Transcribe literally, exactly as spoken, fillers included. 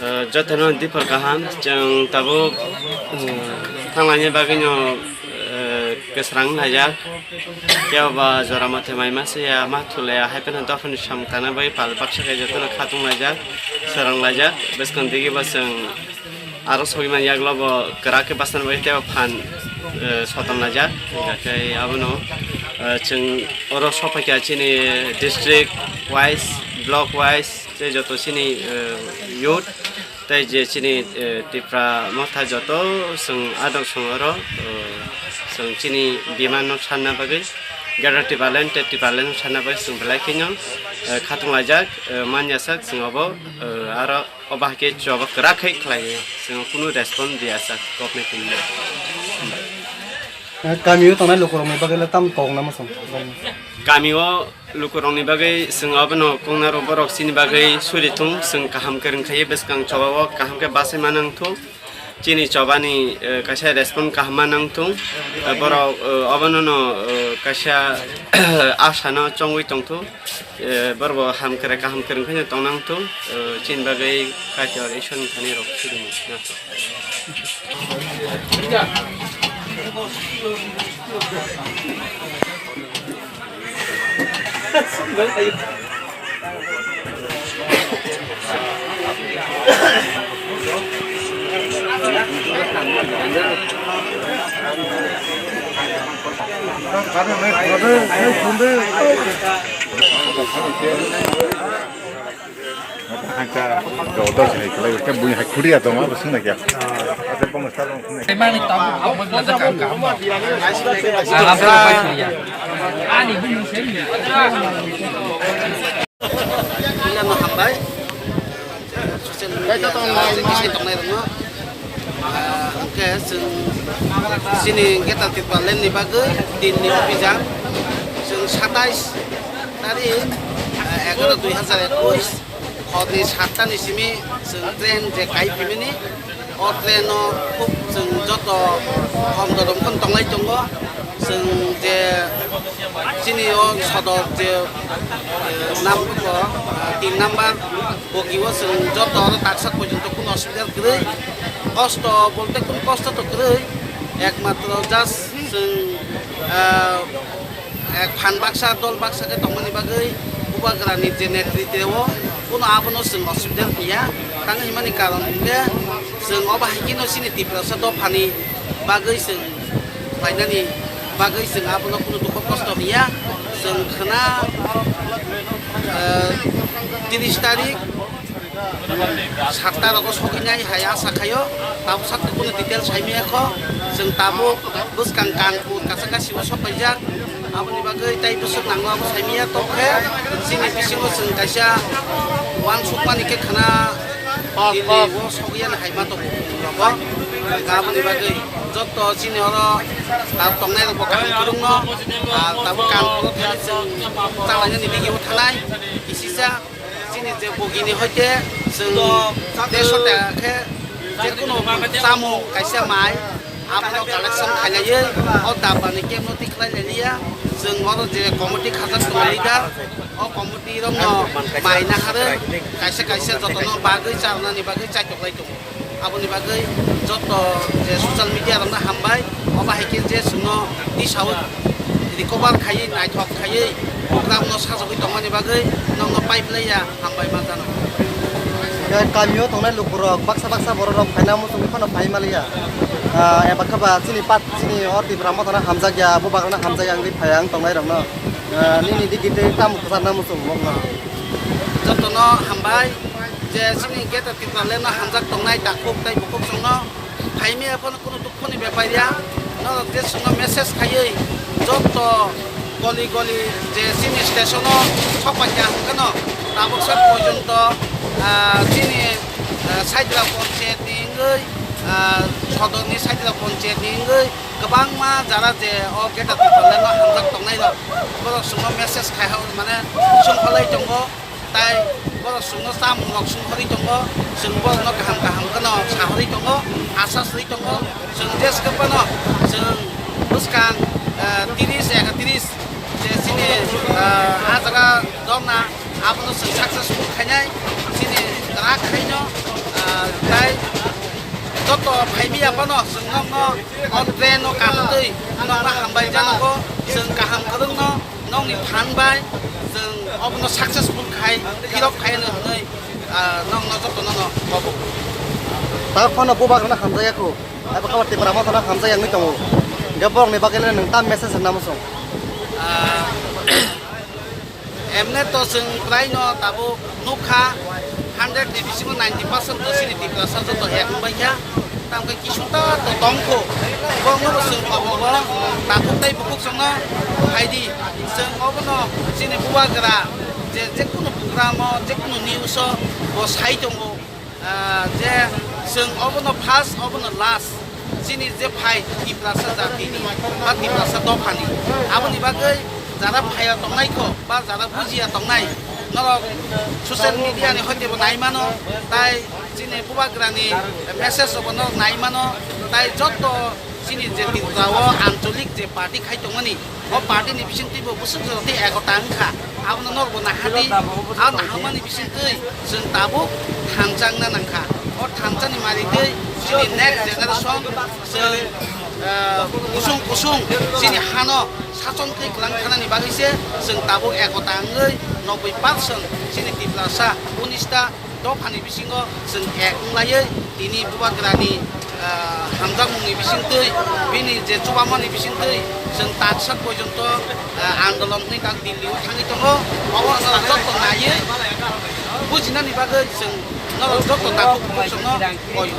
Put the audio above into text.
Eh, jotono dipor kaham, chwng tabuk, eh, thanglaini bagwino, eh, kwsrang laijak. Kebo ba jora mate mai masa ya, ma thulaya, hai phano dophani samung tangna bagwi pal baksa khe jotono khatung laijak, swrang laijak. Bwskang digi bo chwng aro sogwi man yaklo bo kwrak khe bachana bagwi teibo phan, eh, soton laijak. Hingkha khe abono, eh, chwng oro sophaikha chini district wise, block wise, tei joto chini, eh, youth, tei je chini, eh, Tipra Motha joto chwng adok chwng oro, eh, chwng chini demand no sanna bagwi, Greater Tipraland tei Tipraland no sanna bagwi chwng belai kheno, eh, khatung laijak, eh, man yasak chwng obo, eh, aro obo hai khe choba kwrak khai khlai chwng kunu respond diyasak government ni. Kamio tongnai lukurokni bagwi le tam kok namo chwng? Kamio lukurokni bagwi chwng abono kongnaro borok chini bagwi suri thung, chwng kaham kwrwng khaiwi bwskang chobao kaham khe bachai ma nang thung. Chini chobani, eh, kaisa respond kaham ma nang thung. Eh, borok, eh, obono no, eh, kaisa asha no chongwi tong thung. Eh, borok bo ham kwrwng kaham kwrwng khe tong nang thung. Eh, chini bagwi Kaitor Isor ni thani rok suri thung. Hangka, do, do, sini, kalau kita bunyi hak kuria tu, apa sih nak ya? Ada pengesalan sini. Emang ni tamu, apa belajar kamu? Alhamdulillah, baik ya. Ani bunyi sini. Nano hambai. Social media, ah, chini tongnai rokno. Ah, hwnkhe chwng chini Greater Tipraland ni bagwi din ni officer chwng satais tarik, ah, egaroh dui hazar ekush horni satta ni simi chwng train je kai phimani, o train o khub chwng joto hom dodom khon tonglai tongo. Chwng je chini o sodok je, eh, nam, eh, tin number bogi o chwng joto oro taksa porjonto kuno osubida kwrwi, kosto bolte kun kosto to kwrwi, ekmatro just chwng, eh, eh, phan baksa dol baksa khe tongmani bagwi bubagrani je netritwo kuno abono chwng osubida wngya, tang himani karon hwnkhe chwng obo hai kheno chini Tiprasa dophani bagwi chwng khlainani bagwi chwng abono kunu dukho kosto hiya. Chwng khna, eh, tris tarik satta rogo sogwinai hai asa khaio. Tabuk sakto kunu details hai maya kho. Chwng tabuk bwskang Kanpur kaisa kasio sopaijak. Aboni bagwi tai bwswk nango abo sai maya tongkhe chini bisingo chwng kaisa uansukmani khe khna Delhi o sogwiyani hai ma tongo rogo. Aboni bagwi joto chini oro tabuk tongnai rokbo kaham kwrwngno, ah, tabuk Kanpuro thani chwng chalainani digi o thanai kisisa chini je bogini hoite chwng dersho taka khe jekunu chamung kaisa mai abono collection khailaiwi o dabbani camp no tikhlai lailiya. Chwng oro je committee khajak tongo leader, o committee rokno mai naharwi kaisa kaisa jotono bagwi charwnani bagwi chaitok lai tongo. Aboni bagwi joto je social media rokno hambai, obo hai khe je chwngno tisaui recover khaiwi naithok khaiwi program no sajagwi tongmani bagwi nokno pipe laiya. Hambai ma jana. Ya, kamio tongnai lukurok baksa baksa bororok phaina muchungwi phano phai maliya. Ah, eba khe ba chini pat, chini o Tipra Mothano hamjakya, bubagrano hamjakya wngwi phai ang tongnairokno. Ah, nini digi tei tamo kwcharna muchung mokno. Jotono hambai je chini Greater Tipraland no hamjak tongnai takhuk tei bukhuk chwngno phaimaya phano kunu dukhoni bepar ya, norok je chwngno message khaiwi joto goli goli je chini station o sokpaiya hwnkhe no tabuk sak porjonto, ah, chini, ah, Saidra Ponchayat ni wngwi, ah, Sodor ni Saidra Ponchayat ni wngwi kwbangma jara je o Greater Tipraland no hamjak tongnai rok borok chwngno message khai mane songkholai tongo. Tai borok chwngno chamung rok swnghorwi tongo, chwng borokno kaham kaham kheno sahorwi tongo, asa swi tongo. Chwng je swkang phano chwng bwskang, eh, tris, ekatris je chini, eh, ah jaga dhorna Abono chwng successful khainai, chini kwrak khaino, ah, tai joto phaimya phano chwng nokno o train o kanwi nokno hambai janogo, chwng kaham kwrwngno nokni phan bai chwng obono successful khai, phirok khai hwnwi, ah, nokno jotono no kobo. Ta phano bubagrano hamjaya kho, abo kabar Tipra Mothano hamjaya wngwi tongo. Hwnkhe borokni bagwi le nwng tam message rwna muchung? Ah, Emne to chwng praino tabuk nukha, hundred ni bisingo ninety percent to chini Tiprasa joto ek wngbaikha. Tamkhe kisungta to tongkho, borokno bo chwng kobogo takhuk tei bukhuk chwngno phaidi. Chwng obono chini bubagra je jekunu programo, jekunu news o bo sai tongo. Ah, je chwng obono first, obono last, chini je phai Tiprasa jatini ba Tiprasa dophani, aboni bagwi jara phaiya tongnai kho ba jara bujiya tongnai, norok social media ni hoite bo nai mano, tai chini bubagrani message rok bo norok nai mano, tai joto chini je Tripura o ancholik je party khai tongmani, o party ni bisingtwi bo bwswk jora tei ekota wngkha, abono norok bo nahadi. A naharmani bisingtwi chwng tabuk thansa wngna nangkha. O thansani maritwi chini next generation chwng, ah, kusung kusung chini hano sachon khe kwlang khanani bagwi se chwng tabuk ekota wngwi noboi percent chini Tiprasa unista dophani bisingo chwng ek wnglaiwi tini bubagrani, ah, hamjakmungni bisingtwi, bini je chubamani bisingtwi chwng taksa porjonto, ah, andolon hwnwi kang Dilli o thangwi tongo. Obo norok joto naiwi bujinani bagwi chwng norok joto takhuk bukhuk chwngno koi.